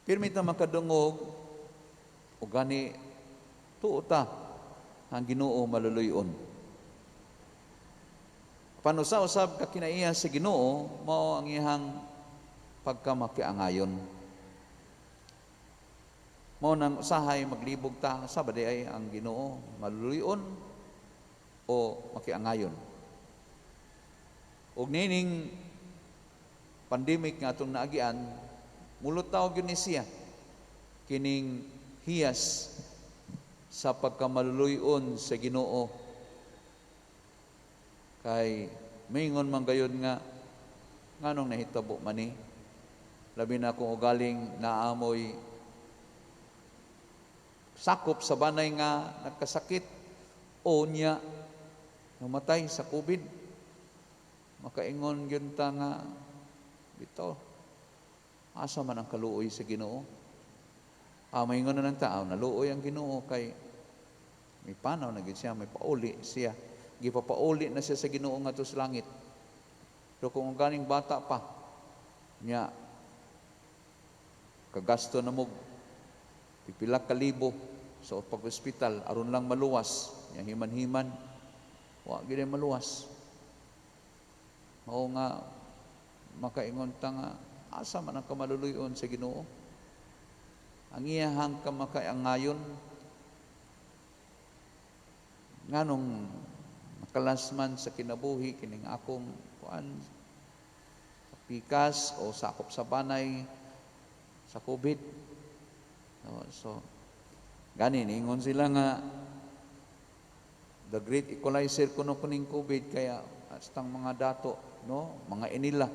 Pirmi ta makadungog o gani tuo ta ang Ginoo maluluy-on. Panusa usab ka kinaiya sa Ginoo, mao ang iyang pagkamakiangayon. Mao nang usahay maglibog ta sa ba diay ang Ginoo, maluluy-on o makiangayon. Og nining pandemic nga atong naagian, mulutaw gyud ni siya kining hiyas sa pagkamaluluy-on sa Ginoo, kay mingon man gayud nga nganong nahitabo man ni, labi na kung ugaling naamoy sakop sa banay nga nagkasakit o niya namatay sa COVID, makaingon gyud ta nga bitaw, asa man ang kaluoy sa Ginoo? Maingon na ng tao, naluoy ang Ginoo kay may panaw na gyud siya, may pauli siya. Gipapauli na siya sa Ginoo ngadto sa langit. Pero kung ganing bata pa, niya kagasto na mo pipila ka libo sa pag-ospital aron lang maluwas, nya himan-himan wa gyud maluwas. Mao nga makaingon ta nga asa man ang kamaluluyon sa Ginoo? Ang iyahang kamakaangayon, nganong makalas man sa kinabuhi kining akong kuan pikas o sakop sa banay sa COVID? No, so gani ningon sila nga the great equalizer kuno kuning COVID, kaya hastang mga dato, no, mga inila.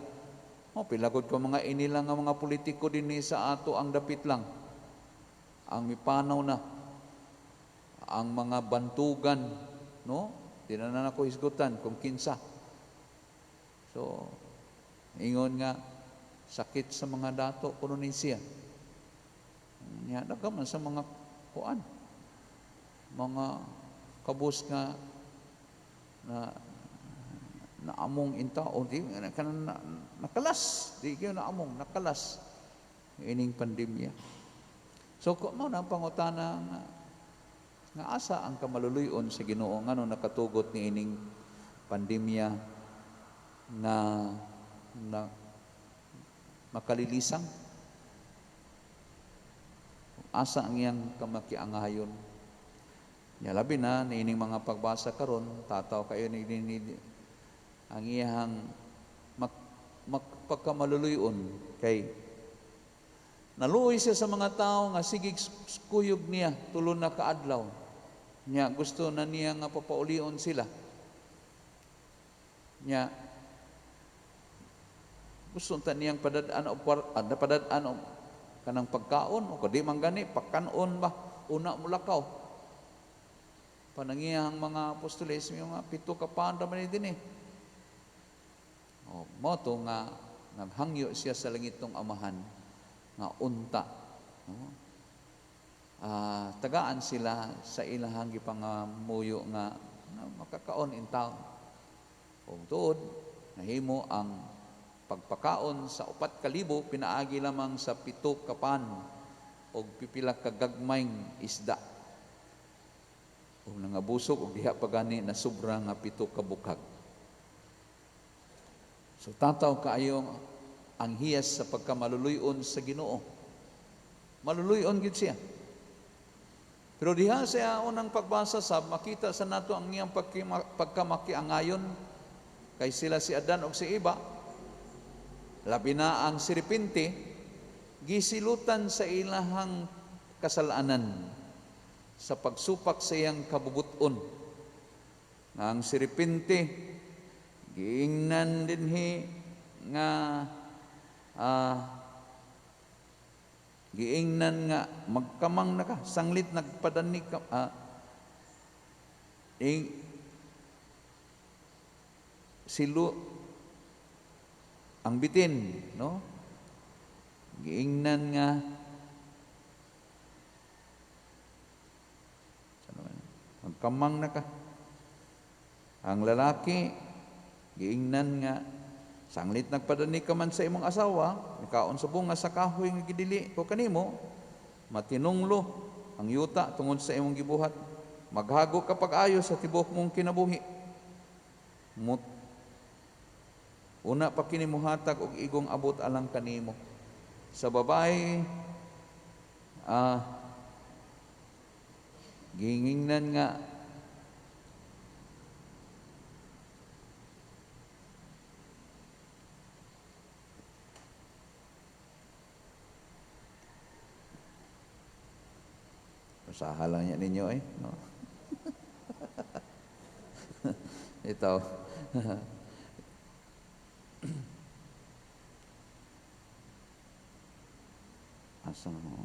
Oh, pilagod ko mga inila nga mga politiko dinhi sa ato, ang dapit lang ang mipanaw na ang mga bantugan, no? Di na na nako hisgutan kung kinsa. So ingon nga sakit sa mga dato kuno ni siya. Nya daghan man sa mga kuan, mga kabus nga na naamong inta o di kana na, nakalas, di gyud naamong nakalas ining pandemya. So mao na ang pangutana nga asa ang kamaluluyon sa Ginoo, ngano nakatugot ni ining pandemya nga na makalilisang? Asa ang iyang kamakiangayon? Nya labi na niining mga pagbasa karon, tataw kayo ni ang iyang pagkamaluluyon, kay naluoy siya sa mga tao nga sige kuyog niya tulo na kaadlaw. Nya gusto na niya nga papaulion sila. Nya gusto ta niyang padad-an og padad-an og kanang pagkaon o kadi man gani pakanon ba, una mo lakaw. Panangiyang mga apostoles, may mga 7 ka pan ra man dinhi. O mo to nga naghangyo siya sa langitong Amahan nga unta, no? Tagaan sila sa ilahang gipangamuyo nga makakaon in town. Ug tuod nahimo ang pagpakaon sa 4,000 pinaagi lamang sa 7 ka pan og pipila ka gagmayng isda. Ug nangabusog, og diha pa gani na sobra nga 7 ka bukag. So tataw kaayo ang hiyas sa pagkamaluluyon sa Ginoo. Maluluyon gid siya. Pero diha sa unang pagbasa sab, makita sa nato ang iyang pagkamakiangayon kay sila si Adan og si Eva, labi na ang serpente, gisilutan sa ilahang kasalanan sa pagsupak sa iyang kabubuton. Nga ang serpente giingnan dinhi nga giingnan nga magkamang na ka sanglit nagpadanig ka, ing silu ang bitin, no? Giingnan nga magkamang na ka. Ang lalaki giingnan nga Sanglit nagpadani ka man sa imong asawa, nikaon sa bunga sa kahoy nga gidili ko kanimo, matinunglo ang yuta tungod sa imong gibuhat. Maghago ka pag-ayo sa tibuok mong kinabuhi. Una pa kini muhatag og igong abot alang kanimo. Sa babae, gingingnan nga usaha lang niya ninyo eh. No? Ito. Asa mo?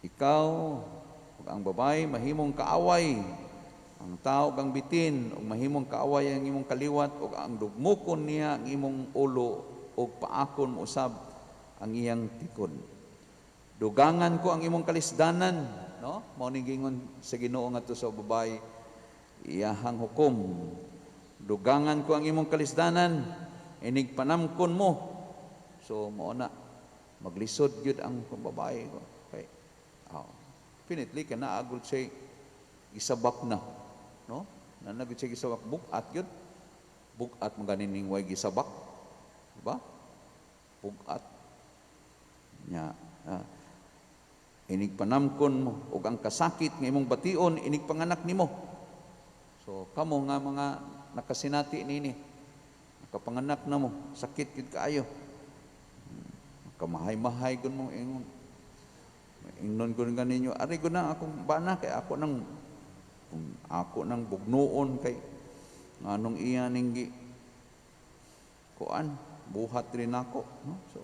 Ikaw ug ang babae mahimong kaaway ang tao kang bitin ug mahimong kaaway ang imong kaliwat ug ang dugmukon niya ang imong ulo ug paakon mo usab ang iyang tikod. Dugangan ko ang imong kalisdanan, no? Mao ning giingon sa Ginoo ngadto sa babae, iyahang hukom. Dugangan ko ang imong kalisdanan, inig panamkon mo. So mao na maglisod gyud ang babae ko. Okay. Oh. Definitely kana agud siya gisabak na, no? Nanagud siya gisabak bugat gyud. Bugat man gani ning way gisabak. Diba? Bugat. Nya, inig panamkon mo ug ang kasakit nga imong bation inig panganak nimo. So kamo nga mga nakasinati nini, nakapanganak na mo, sakit gyud kaayo. Kamahay-mahay gud mo ingon. Ingnon gud ganinyo, ari gud na akong bana kay ako nang bugnuon kay nganong iya ning gi kuan buhat rin ako, no? So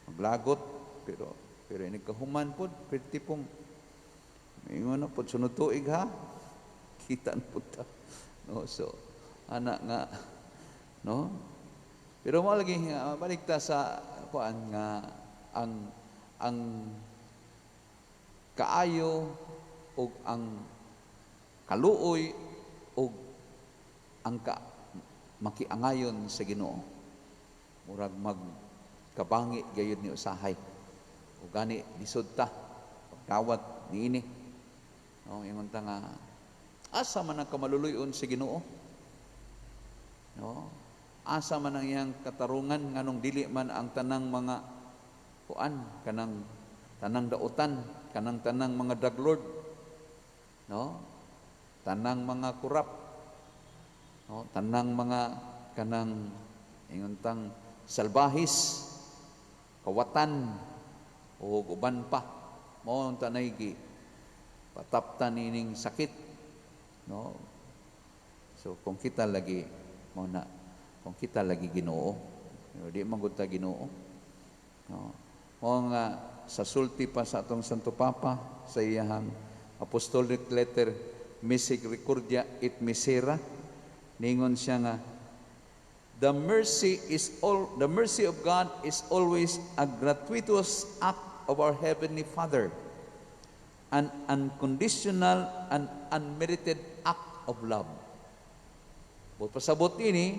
maglagot pero inig kahuman pod perti pong ingon na pod sunod tuig ha, kita na pod ta, no? So ana nga, no? Pero mo lagi balik ta sa kuan nga ang kaayo og ang kaluoy og ang makiangayon sa Ginoo. Murag magkabangi gayud ni usahay. O gani lisod ta pagdawat niini. No, ingon ta nga asa man ang kamaluluyon sa Ginoo? No? Asa man ang iyang katarungan nganong dili man ang tanang mga kuan, kanang tanang dautan, kanang tanang mga drug lord, no? Tanang mga kurap, no? Tanang mga kanang ingon tang salbahis, kawatan o uban pa, mao ang tanay gi pataptan nining sakit, no? So kung kita lagi mao na, kung kita lagi Ginoo, di man gud ta Ginoo, no? Mao nga sa sulti pa sa atong Santo Papa sa iyang apostolic letter Misericordia et Misera, ningon siya nga the mercy of God is always a gratuitous act of our heavenly Father, an unconditional and unmerited act of love. But pasabot ini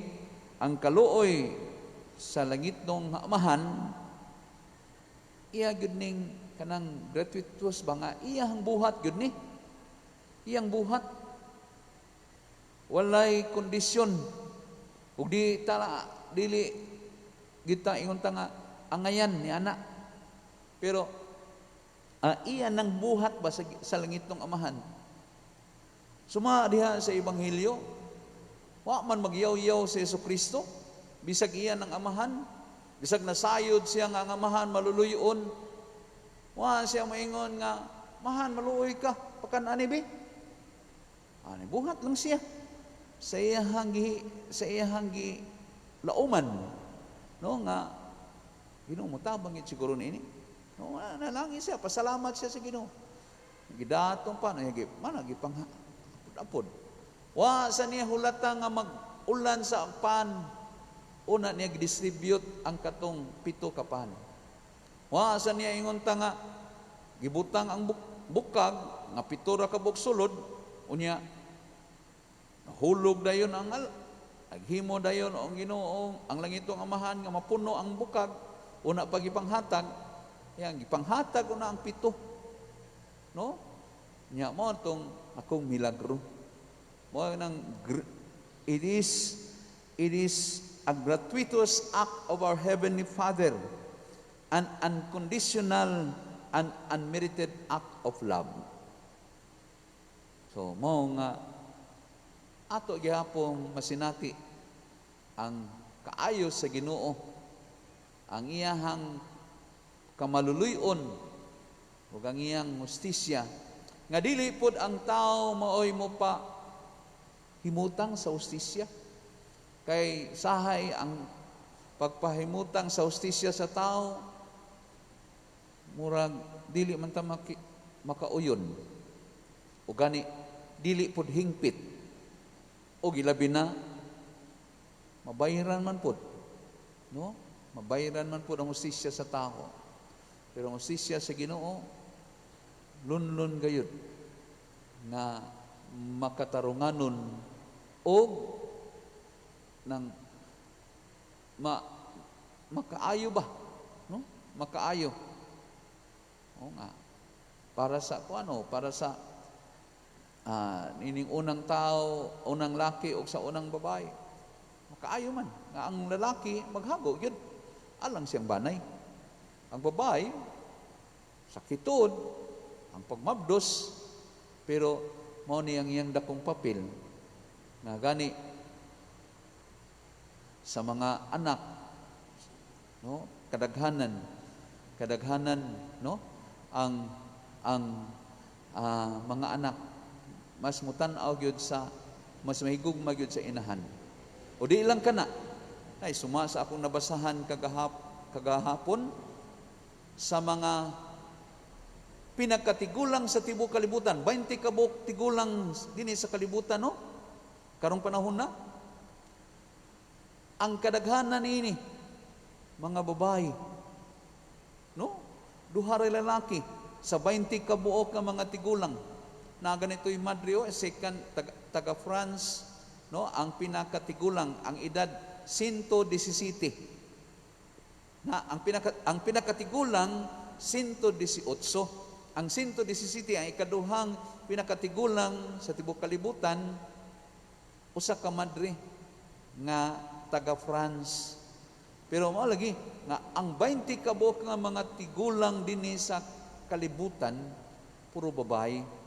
ang kaluoy sa langit nung Amahan, iya gyud ning kanang gratuitous ba nga iyang buhat gyud ni, iyang buhat, walay kondisyon. Ug di tala dili kita ingon ta nga angayan ni anak, pero iya nang buhat ba sa langit ng Amahan. Suma diha sa ebanghelyo, wa man magyaw-yaw si Jesucristo, bisag iya nang Amahan, bisag nasayod siya nga ang Amahan maluluyon, wa siya maingon nga Mahan maluoy ka pakan ani bi. Ani buhat lang siya sa iyahang gi lauman, no, nga Ginoo motabang gid siguro niini, no, nalangin siya, pasalamat siya sa Ginoo. Gidatong pa na gi mana gi pang apod. Wa sa niya hulata nga mag-ulan sa pan, una niya gidistribute ang katong 7 ka pan. Wa sa niya ingon ta nga gibutang ang bukag nga 7 ra ka buok sulod. Unya nahulog dayon ang naghimo dayon ang Ginoo, ang langitong Amahan, nga mapuno ang bukag. Una pa gipanghatag, yang gipanghatag una ang 7, no? Nya mo tong akong milagro. Mo nang it is a gratuitous act of our Heavenly Father, an unconditional and unmerited act of love. So mo nga ato gihapong masinati ang kaayo sa Ginoo, ang iyahang kamaluluyon ug ang iyang hustisya, nga dili pod ang tao maoy mo pa himutang sa hustisya, kay sahay ang pagpahimutang sa hustisya sa tao, murag dili man ta makauyon o gani dili pod hingpit, o gilabi na mabayaran man pod, no? Mabayaran man pod ang hustisya sa tao, pero ang hustisya sa Ginoo lunlun gayud nga makatarunganon og nang makaayo ba, no? Makaayo. O nga para sa kuano, para sa ining unang tao, unang laki o sa unang babae, makaayo man nga ang lalaki maghago gyud alang siyang banay, ang babae sakiton ang pagmabdos, pero mao ni ang iyang dakong papel nga gani sa mga anak, no? Kadaghanan, kadaghanan, no, ang mga anak mas mutan-aw gyud sa, mas mahigugma gyud sa inahan. O di lang kana ay suma sa akong nabasahan kagahapon, sa mga pinakatigulang sa tibuok kalibutan, 20 ka buok tigulang dinhi sa kalibutan, no, karong panahon na, ang kadaghanan niini mga babae, no? 2 ra lalaki sa 20 ka buok nga mga tigulang na ganito'y madre, o second taga France, no? Ang pinakatigulang, ang edad 117 na. Ang pinakatigulang 118. Ang 117 ang ikaduhang pinakatigulang sa tibuok kalibutan, usa ka madre nga taga France. Pero mao lagi nga ang 20 ka buok nga mga tigulang dinhi sa kalibutan puro babae.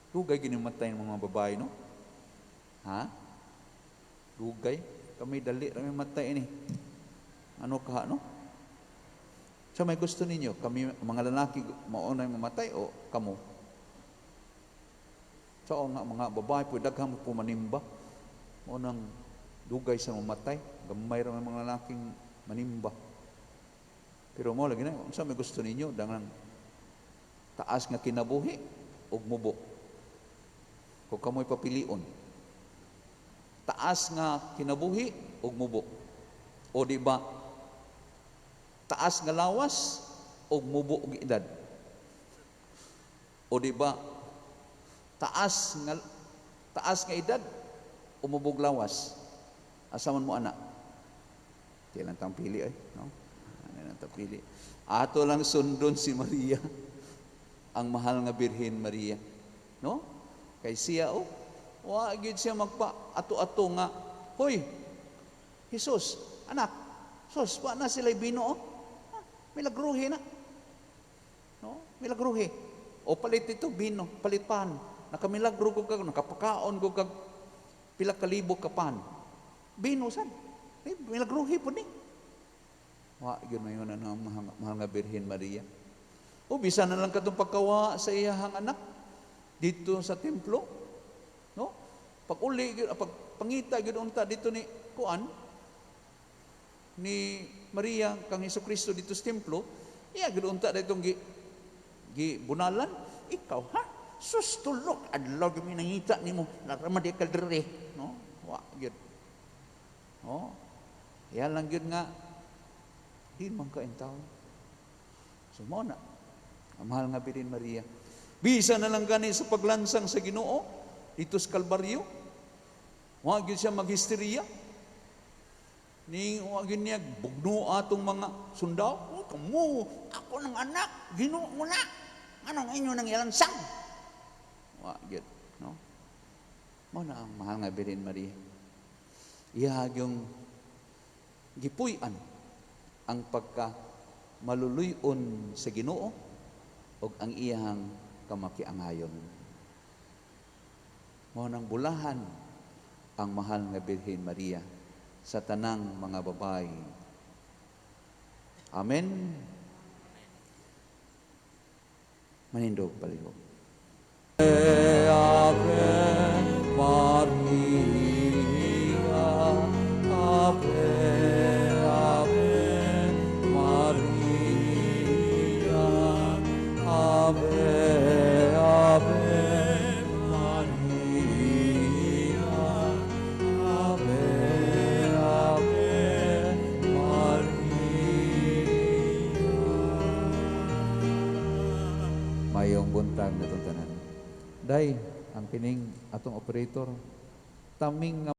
Dugay ginimatay ng mga babae, no? Ha? Dugay. Kami dali ra matay ini. Ano ka, no? So may gusto ninyo, kami mga lalaki maunay mamatay o kamo? So nga mga babae po daghang po manimba. Mao nang dugay sa mamatay, gamay ra mga lalaking manimba. Pero mo lagi na, unsa may gusto ninyo, dangang taas nga kinabuhi ug mubo? Kung kamoy papilion, taas nga kinabuhi ug mubo. O di ba taas nga lawas ug mubo og edad? O di ba taas nga edad o mubog lawas? Asa man mo ana? Di lang tang pili ay, no? Ano lang tang pili. Ato lang sundon si Maria, ang mahal nga Birhen Maria, no? Kay siya, oh, wa gyud siya magpa ato-ato nga, "Hoy, Jesus, anak, sus, wa na sila bino, oh. Ah, milagruhi na." No? Milagruhi. O palit ito bino, palit pan. Nakamilagro ko kag nakapakaon ko kag pila ka libo ka pan. Bino sad. Eh, milagruhi po ni. Wa gyud mayon ang mahal nga Birhen Maria. O bisan na lang katong pagkawa sa iyahang anak dito sa templo, no? Pag uli gyud, pag pangita gyud unta dito ni kuan ni Maria kang Hesukristo dito sa templo, iya gyud unta ditong gi gi bunalan, "Ikaw ha? Sus, tulok adlaw gyud mi nangita nimo, narama di ka diri," no? Wa gyud. No? Yan lang gyud nga di man ka tawo. So mo na. Ang mahal nga Birhen Maria. Bisa na lang gani sa paglansang sa Ginoo dito sa Kalbaryo. Wa gyud siya maghisteriya. Ni wa gyud niya bugno atong mga sundao. "Oh, kamo, ako ng anak, Ginoo na. Anong inyo nang ilansang?" Wa gyud, no? Mao na ang mahal nga Birhen Maria. Iya yung gipuy-an ang pagka maluluy-on sa Ginoo ug ang iyang kamakiangayon. Mao nang bulahan ang mahal nga Birhen Maria sa tanang mga babae. Amen. Manindog palihog. Ave Maria, Ave, Ave Maria, Ave, Ave Maria, Ave, Ave Maria. Mayong buntag natong tanan. Day, ang kining atong operator, taming nga